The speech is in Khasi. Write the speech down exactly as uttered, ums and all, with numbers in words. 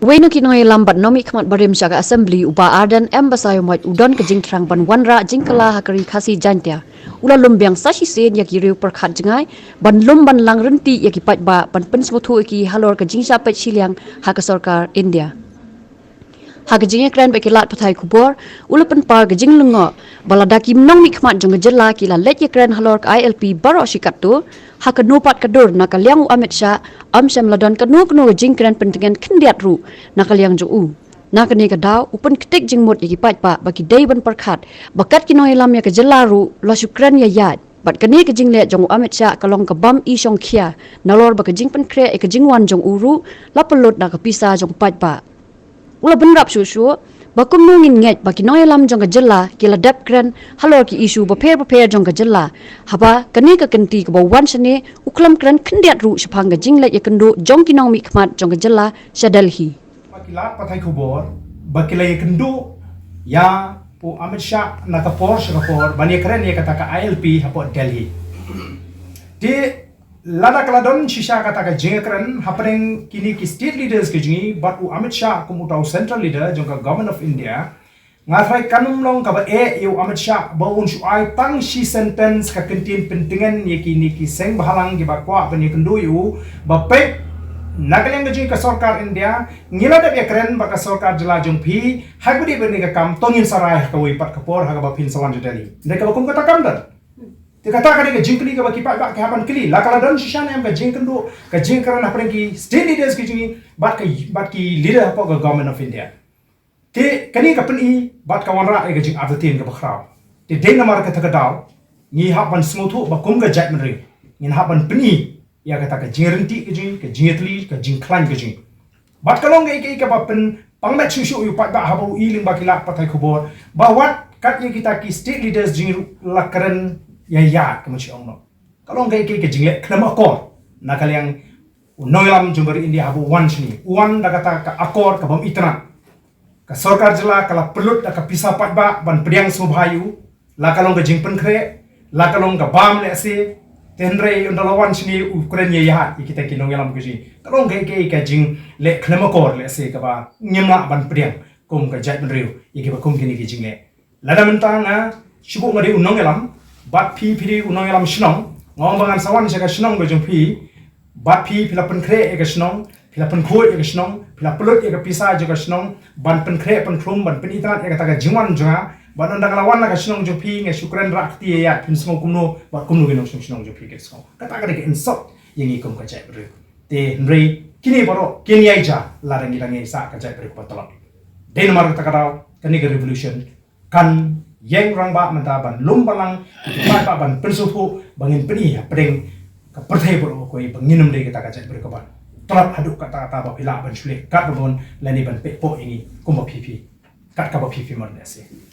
Uwei na ki nongïalam bad nongmihkhmat barim sha ka Assembly, u Bah Ardent M Basaiawmoit, u don ka jingthrang ban wanrah jingkylla ha ka Ri Khasi Jaiñtia. U la lum biang sa shisien ïa ki riew pyrkhat jngai ban lum ban lang ryntih ïa ki paidbah ban pynsngewthuh ïa ki halor ka jingshah peit shiliang ha ka sorkar India. Ha ka jingïakren bad ki lad pathai khubor, u la pynpaw ka jinglyngngoh ba lada ki nongmihkhmat jong ka jylla ki la leit ïakren halor ka I L P baroh shi katto, ha kano pat ka dur, na ka liang u Amit Shah, ym shym la don kano kano ka jingkren pyntngen khyndiat ruh na ka liang jong u. Na kane ka daw, u pynktik jingmut ïa ki paidbah ba ki dei ban pyrkhat ba kat ki nongïalam ïa ka jylla ruh la shu kren ïaid ïaid. Bad kane ka jingleh jong u Amit Shah ka long ka bym i shongkhia, nalor ba ka jingpynkhreh ïa ka jingwan jong u ruh la pynlut da ka pisa jong paidbah. U la bynrap shuh shuh ba kumno ngin ngeit ba ki nongïalam jong ka jylla ki la dep kren halor ki issue bapher bapher jong ka jylla, haba kane ka kynti kaba wan shane u khlem kren khyndiat ruh shaphang ka jingleit ïakynduh jong ki nongmihkhmat jong ka jylla sha Delhi. Ba ki lad pathai khubor ba ki la ïakynduh ïa u Amit Shah na ka por sha ka por ban ïakren ïa kata ka I L P hapoh Delhi. Te lada ka la don shisha kata ka jingïakren hapdeng kine ki state leaders ki jong ngi bad u Amit Shah kum uta u central leader jong ka Government of India, nga tharai kan ym long kaba eh ïa u Amit Shah ba un shu ai tang shi sentence ka kyntien pyntngen ïa kine ki seng bhalang kiba kwah ban ïakynduh ïa u, ba peit, na ka liang ka jong ka sorkar India ngi la dep ïakren bad ka sorkar jylla jong phi ha kaba dei bad kane ka kam, to ngin sa rai ha kawei pat ka por ha kaba phin sa wan sha Delhi. Hynrei kaba kum kata kam don. Te kata ka dei ka jingkylli kaba ki paidbah ki hap ban kylli, la ka la don shisha ne em ka jingkynduh, ka jingkren hapdeng ki state leaders ki jong ngi bad ka, bad ki leader hapoh ka Government of India. Te kane ka pyni bad ka wanrah ïa ka jingartatien kaba khraw. Te dei namar kata ka daw ngi hap ban sngewthuh ba kum ka jaitbynriew ngin hap ban pyni ïa kata ka jingryntih ka jong ngi, ka jingïatylli, ka jingkhlaiñ ka jong ngi. Bad ka long kaei kaei kaba pynpang met shuh shuh ïa u paidbah haba u i lyngba ki lad pathai khubor ba wat kat ïa kita ki state leaders jong ngi ruh la kren ïaid ïaid, ka mynsiem ong noh. Ka long kaei kaei ka jingleh khlem akor na ka liang u nongïalam jong ka ri India haba u wan shane, u wan da kata ka akor ka bym itynnad. Ka sorkar jylla ka la pynlut da ka pisa paidbah ban pdiang sngewbha ïa u, la ka long ka jingpynkhreh, la ka long ka bam lehse. Te hynrei ynda la wan shane u kren ïaid ïaid ïa kita ki nongïalam ka jong ngi. Ka long kaei kaei ka jingleh khlem akor lehse kaba ngim lah ban pdiang kum ka jaitbynriew ïa kiba kum kine ki jingleh. Lada mynta nga, shu buh nga dei u nongïalam bad phi phi dei u nongïalam shnong, nga ong ba ngan sa wan sha ka shnong ka jong phi, bad phi phi la pynkhreh ïa ka shnong, phi la pynkhuid ïa ka shnong, phi la pynlut ïa ka pisa jong ka shnong ban pynkhreh pynkhrum, ban pynitynnad ïa kata ka jingwan jong nga. Bad ynda nga la wan na ka shnong jong phi nga shu kren rah kti ïaid ïaid, phin sngew kumno bad kumno ki nongshong shnong jong phi kin sngew? Kata ka dei ka insult ïa ngi kum ka jaitbynriew. Te hynrei kine baroh kin ïaid ja lada ngi dang ïaid sah ka jaitbynriew kaba tlot. Dei namar kata ka daw kane ka revolution kan ïeng rangbah mynta ban lum balang, ban pynsngewthuh ba ngin pyni hapdeng ka pyrthei baroh kawei ba ngin ym dei kata ka jaitbynriew kaba tlot haduh katta katta ba phi lah ban shu leh katba bun lane ban peit poh ïa ngi kumba phi phi, kat kaba phi phi mon lehse.